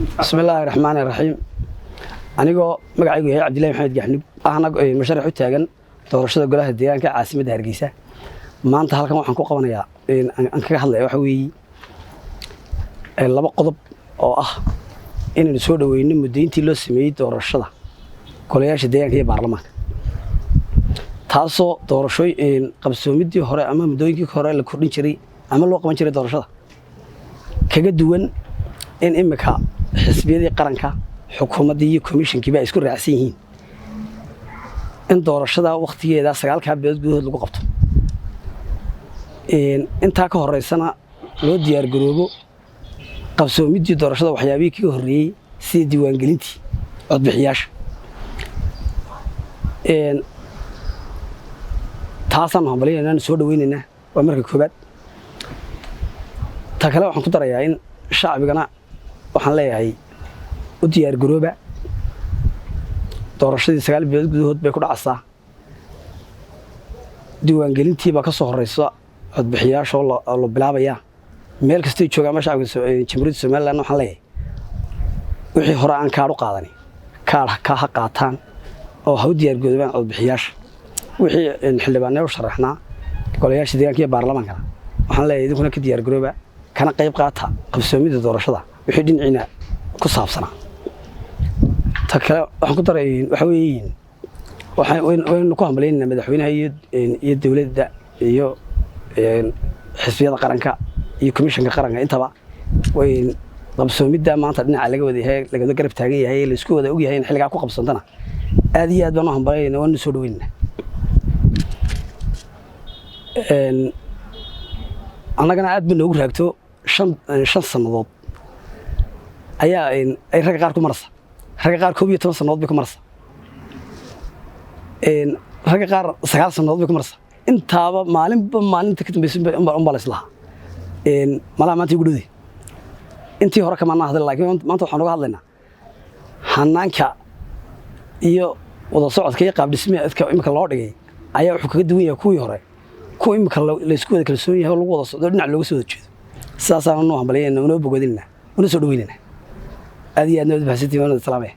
Bismi illaahi raxmaani raxiim. Anigoo magacaygu yahay Cabdillahi Maxamed Gaxnug, ahna musharax u taagan doorashada golaha deegaanka caasimadda Hargeysa, maanta halkan waxaan ku qabanayaa, aan kaga hadlaya, waxa weeye laba qodob oo ah inaynu soo dhaweyno muddayntii loo sameeyey doorashada golayaasha deegaanka iyo baarlamaanka, taasoo doorashooy qabsoomiddii hore ama muddooyinkii hore la kordhin jiray ama loo qaban jiray doorashada kaga duwan, in imika xisbiyadii qaranka, xukuumaddii iyo komishankiiba ay isku raacsan yihiin in doorashada wakhtigeeda 9-kaa bilood gudahood lagu qabto. Intaa ka horeysana loo diyaargaroobo qabsoomiddii doorashada, waxyaabihii kaga horreeyey sida diiwaangelintii codbixiyaasha. Taasaanu hambalyaynaa, soo dhaweynaynaa. Waa marka koobaad. Ta kale waxaan ku darayaa in shacbigana waxaan leeyahay u diyaargarooba doorashadii. 9 bilood gudahood bay ku dhacaysaa. Diiwaangelintii baa ka soo horeysa codbixiyaasha oo la bilaabayaa meel kastay joogaan ma shacabka Jamhuuriyadda Somaliland. Waxaan leeyahay wixii hore aan kaadh u qaadani kaadh ka ha qaataan oo ha u diyaargaroobaan codbixiyaasha. Wixii xildhibaanee u sharaxnaa golayaasha deegaanka iyo baarlamaankana waxaan leeyahay idinkuna ka diyaargarooba, kana qayb qaata qabsoomida doorashada wixii dhinaciina ku saabsanaa. Ta kale waxaan ku daray waxa weeyiin waynu ku hambaleynaynaa madaxweynaha iyo dowladda iyo xisbiyada qaranka iyo komishanka qaranka intaba. Way qabsoomidda maanta dhinaca laga wada yahay, lagada garab taagan yahay, laisku wada og yahay in xilligaa ku qabsantana, aad iyo aad baan u hambaleynaynaa, waanu soo dhaweynaynaa. Annagana aad ba noogu raagto. Shan sannadood ayaa ay ragga qaar ku marasa, ragga qaar 11 sannadood bay ku marasa, ragga qaar 9 sannadood bay ku marasa. Intaaba maalinba maalinta ka dambaysa unbaa la islahaa malaha maanta igu dhowday. Intii hore kamaana hadlin, laakiin maanta waxaan uga hadlaynaa hanaanka iyo wada socodka iyo qaab dhismeedka imika loo dhigay ayaa wuxuu kaga duwan yahay kuwii hore, kuwa imika laysku wada kalsoon yahay oo lagu wada socdo, dhinac looga soo wada jeedo. Sidaasaanu noo hambalyaynaa, unoo bogodinayna, una soo dhaweynayna. Aad iyo aad nabad baxsantiin, waana salaamaya.